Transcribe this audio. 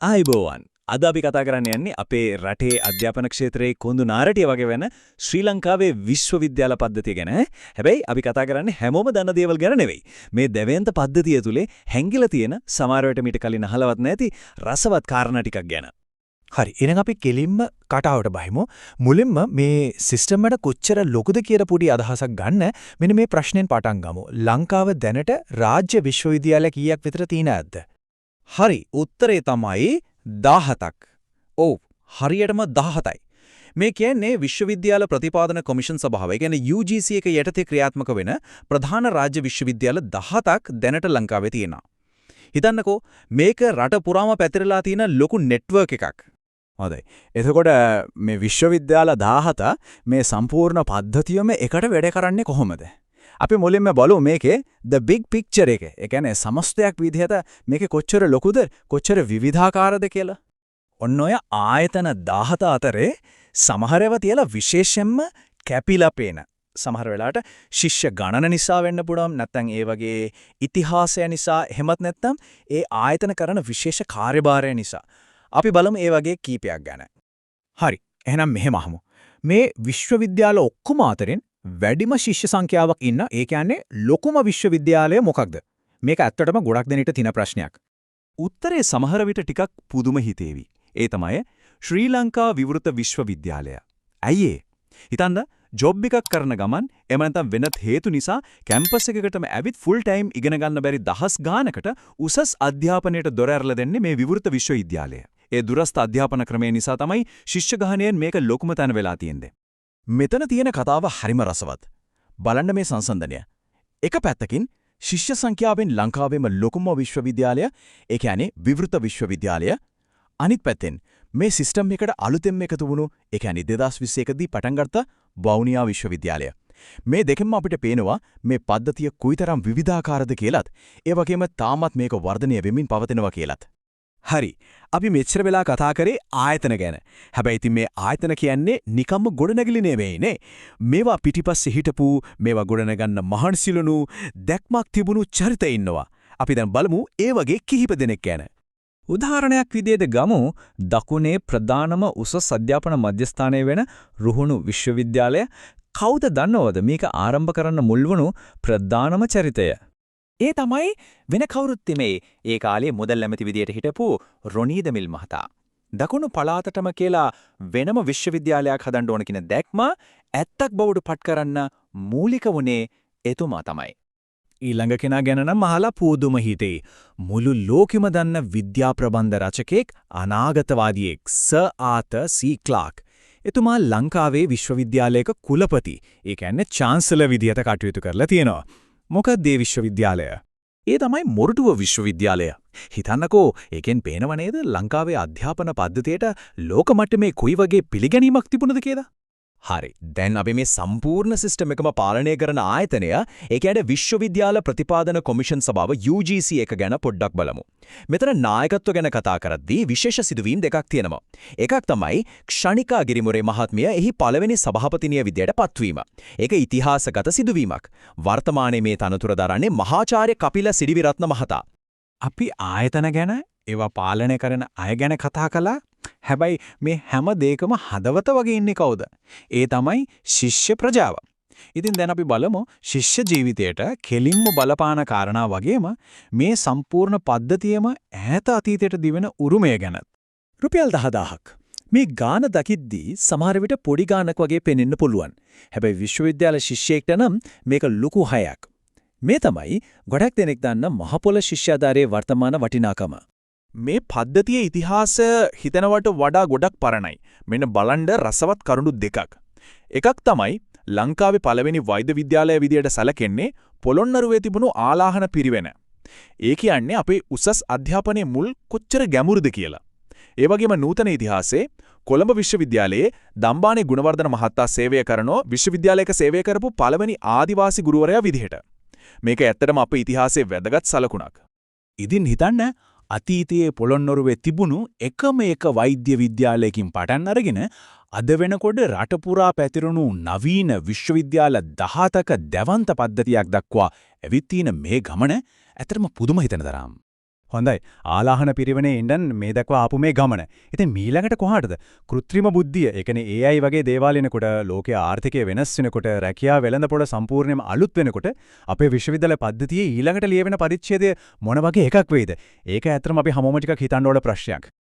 ආයුබෝවන්. අද අපි කතා කරන්න යන්නේ අපේ රටේ අධ්‍යාපන ක්ෂේත්‍රයේ කොඳු නාරටිය වගේ වෙන ශ්‍රී ලංකාවේ විශ්වවිද්‍යාල පද්ධතිය ගැන. හැබැයි අපි කතා කරන්නේ හැමෝම දන්න දේවල් ගැන නෙවෙයි. මේ දැවැන්ත පද්ධතිය තුලේ හැංගිලා තියෙන සමහර වෙලට මීට කලින් අහලවත් නැති රසවත් කාරණා ටිකක් ගැන. හරි, එහෙනම් අපි කෙලින්ම කතාවට බහිමු. මුලින්ම මේ සිස්ටම් එක කොච්චර ලොකුද කියලා පොඩි අදහසක් ගන්න මෙන්න මේ ප්‍රශ්නෙන් පටන් ගමු. ලංකාව දැනට රාජ්‍ය විශ්වවිද්‍යාල කීයක් විතර තියෙනවද? හරි, උත්තරේ තමයි 17ක්. ඔව්, හරියටම 17යි. මේ කියන්නේ විශ්වවිද්‍යාල ප්‍රතිපාදන කොමිෂන් සභාව, ඒ කියන්නේ UGC එක යටතේ ක්‍රියාත්මක වෙන ප්‍රධාන රාජ්‍ය විශ්වවිද්‍යාල 17ක් දැනට ලංකාවේ තියෙනවා. හිතන්නකෝ, මේක රට පුරාම පැතිරලා තියෙන ලොකු නෙට්වර්ක් එකක්. හොඳයි. එතකොට මේ විශ්වවිද්‍යාල 17 මේ සම්පූර්ණ පද්ධතියම එකට වැඩ කරන්නේ කොහොමද? අපි මුලින්ම බලමු මේකේ the big picture එක. ඒ කියන්නේ සමස්තයක් විදිහට මේකේ කොච්චර ලොකුද, කොච්චර විවිධාකාරද කියලා. ඔන්න ඔය ආයතන 17 අතරේ සමහර ඒවා තියලා විශේෂයෙන්ම කැපිලා පේන. සමහර වෙලාවට ශිෂ්‍ය ගණන නිසා වෙන්න පුළුවන්, නැත්නම් ඒ වගේ ඉතිහාසය නිසා, එහෙමත් නැත්නම් ඒ ආයතන කරන විශේෂ කාර්යභාරය නිසා. අපි බලමු ඒ වගේ කීපයක් ගැන. හරි, එහෙනම් මෙහෙම අහමු. මේ විශ්වවිද්‍යාල ඔක්කොම අතරින් වැඩිම ශිෂ්‍ය සංඛ්‍යාවක් ඉන්න, ඒ කියන්නේ ලොකුම විශ්වවිද්‍යාලය මොකක්ද? මේක ඇත්තටම ගොඩක් දෙනෙක්ට තියෙන ප්‍රශ්නයක්. උත්තරේ සමහර විට ටිකක් පුදුම හිතේවි. ඒ තමයි ශ්‍රී ලංකා විවෘත විශ්වවිද්‍යාලය. ඇයි ඒ? හිතන්න, ජොබ් එකක් කරන ගමන් එහෙම නැත්නම් වෙනත් හේතු නිසා කැම්පස් එකකටම ඇවිත් ෆුල් ටයිම් ඉගෙන ගන්න බැරි දහස් ගානකට උසස් අධ්‍යාපනයට දොර ඇරලා දෙන්නේ මේ විවෘත විශ්වවිද්‍යාලය. ඒ දුරස්ථ අධ්‍යාපන ක්‍රමය නිසා තමයි ශිෂ්‍ය ගහණයෙන් මේක ලොකුම තැන වෙලා තියෙන්නේ. මෙතන තියෙන කතාව හරිම රසවත්. බලන්න මේ සංසන්දනය. එක පැත්තකින් ශිෂ්‍ය සංඛ්‍යාවෙන් ලංකාවේම ලොකුම විශ්වවිද්‍යාලය, ඒ කියන්නේ විවෘත විශ්වවිද්‍යාලය. අනිත් පැත්තෙන් මේ සිස්ටම් එකට අලුතෙන්ම එකතු වුණු, ඒ කියන්නේ 2021 දී පටන් ගත්ත වවුනියා විශ්වවිද්‍යාලය. මේ දෙකෙන්ම අපිට පේනවා මේ පද්ධතිය කොයිතරම් විවිධාකාරද කියලත්, ඒ වගේම තාමත් මේක වර්ධනය වෙමින් පවතිනවා කියලත්. හරි. අපි මෙච්චර වෙලා කතා කරේ ආයතන ගැන. හැබැයි ඉතින් මේ ආයතන කියන්නේ නිකම්ම ගොඩනැගිලි නෙවෙයි නේ. මේවා පිටිපස්සේ හිටපු, මේවා ගොඩනගන්න මහන්සිලුණු, දැක්මක් තිබුණු චරිත ඉන්නවා. අපි දැන් බලමු ඒ වගේ කිහිප දෙනෙක් ගැන. උදාහරණයක් විදිහට ගමු දකුණේ ප්‍රධානම උසස් අධ්‍යාපන මධ්‍යස්ථානය වෙන රුහුණු විශ්වවිද්‍යාලය. කවුද දන්නවද මේක ආරම්භ කරන්න මුල් වුණු ප්‍රධානම චරිතය? ඒ තමයි වෙන කවුරුත් නෙමෙයි, ඒ කාලේ මුදල් ඇමති විදියට හිටපු රොනී මිල් මහතා. දකුණු පළාතටම කියලා වෙනම විශ්වවිද්‍යාලයක් හදන්න ඕන කියන දැක්ම ඇත්තක් බවට පත් කරන්න මූලික වුණේ එතුමා තමයි. ඊළඟ කෙනා ගැන නම් අහලා පුදුම හිතෙයි. මුළු ලෝකෙම දන්න විද්‍යා ප්‍රබන්ධ රචකයෙක්, අනාගතවාදියෙක්, සර් ආතර් සී ක්ලාක්. එතුමා ලංකාවේ විශ්වවිද්‍යාලයක කුලපති, ඒ කියන්නේ චාන්සලර් විදියට කටයුතු කරලා තියෙනවා. මොකක්ද ඒ විශ්වවිද්‍යාලය? ඒ තමයි මොරටුව විශ්වවිද්‍යාලය. හිතන්නකෝ, ඒකෙන් පේනව නේද ලංකාවේ අධ්‍යාපන පද්ධතියට ලෝක මට්ටමේ කොයි වගේ පිළිගැනීමක් තිබුණද කියලා? හරි. දැන් අපි මේ සම්පූර්ණ සිස්ටම් එකම පාලනය කරන ආයතනය, ඒ කියන්නේ විශ්වවිද්‍යාල ප්‍රතිපාදන කොමිෂන් සභාව UGC එක ගැන පොඩ්ඩක් බලමු. මෙතන නායකත්ව ගැන කතා කරද්දී විශේෂ සිදුවීම් දෙකක් තියෙනවා. එකක් තමයි ක්ෂණිකා ගිරිමුරේ මහත්මිය එහි පළවෙනි සභාපතිනිය විදියට පත්වීම. ඒක ඉතිහාසගත සිදුවීමක්. වර්තමානයේ මේ තනතුර දරන්නේ මහාචාර්ය කපිල සිරිවිරත්න මහතා. අපි ආයතන ගැන, ඒවා පාලනය කරන අය ගැන කතා කළා. හැබැයි මේ හැම දෙයකම හදවත වගේ ඉන්නේ කවුද? ඒ තමයි ශිෂ්‍ය ප්‍රජාව. ඉතින් දැන් අපි බලමු ශිෂ්‍ය ජීවිතයට කෙලින්ම බලපාන කාරණා වගේම මේ සම්පූර්ණ පද්ධතියම ඈත අතීතයට දිවෙන උරුමය ගැන. රුපියල් 10,000ක්. මේ ගාන දකිද්දී සමහර විට පොඩි ගානක් වගේ පෙනෙන්න පුළුවන්. හැබැයි විශ්වවිද්‍යාල ශිෂ්‍යයෙක්ට නම් මේක ලොකු හයක්. මේ තමයි ගොඩක් දෙනෙක් දන්න මහපොළ ශිෂ්‍යාධාරයේ වර්තමාන වටිනාකම. මේ පද්ධතියේ ඉතිහාසය හිතනවට වඩා ගොඩක් පරණයි. මෙන්න බලන්න රසවත් කරුණු දෙකක්. එකක් තමයි ලංකාවේ පළවෙනි වෛද්‍ය විද්‍යාලය විදියට සැලකෙන්නේ පොළොන්නරුවේ තිබුණු ආලාහන පිරිවෙන. ඒ කියන්නේ අපේ උසස් අධ්‍යාපනයේ මුල් කොච්චර ගැඹුරුද කියලා. ඒ වගේම නූතන ඉතිහාසයේ කොළඹ විශ්වවිද්‍යාලයේ දම්බානේ ගුණවර්ධන මහතා සේවය කරනෝ විශ්වවිද්‍යාලයක සේවය කරපු පළවෙනි ආදිවාසි ගුරුවරයා විදිහට. මේක ඇත්තටම අපේ ඉතිහාසයේ වැදගත් සලකුණක්. ඉතින් හිතන්න, අතීතයේ පොළොන්නරුවේ තිබුණු එකම එක වෛද්‍ය විද්‍යාලයකින් පටන් අරගෙන අද වෙනකොට රට පුරා පැතිරුණු නවීන විශ්වවිද්‍යාල 17ක දැවන්ත පද්ධතියක් දක්වා ඇවිත් තියෙන මේ ගමන ඇත්තටම පුදුම හිතෙන තරම්. හොඳයි. ආලාහන පිරිවෙනේ ඉඳන් මේ දක්වා ආපු මේ ගමන. ඉතින් මීළඟට කොහාටද? කෘත්‍රිම බුද්ධිය, ඒ කියන්නේ AI වගේ දේවල් එනකොට, ලෝකයේ ආර්ථිකය වෙනස් වෙනකොට, රැකියා වෙළඳපොළ සම්පූර්ණයෙන්ම අලුත් වෙනකොට අපේ විශ්වවිද්‍යාල පද්ධතියේ ඊළඟට ලියවෙන පරිච්ඡේදය මොන වගේ එකක් වෙයිද? ඒක ඇත්තටම අපි හැමෝම ටිකක් හිතන්න ඕන ප්‍රශ්නයක්.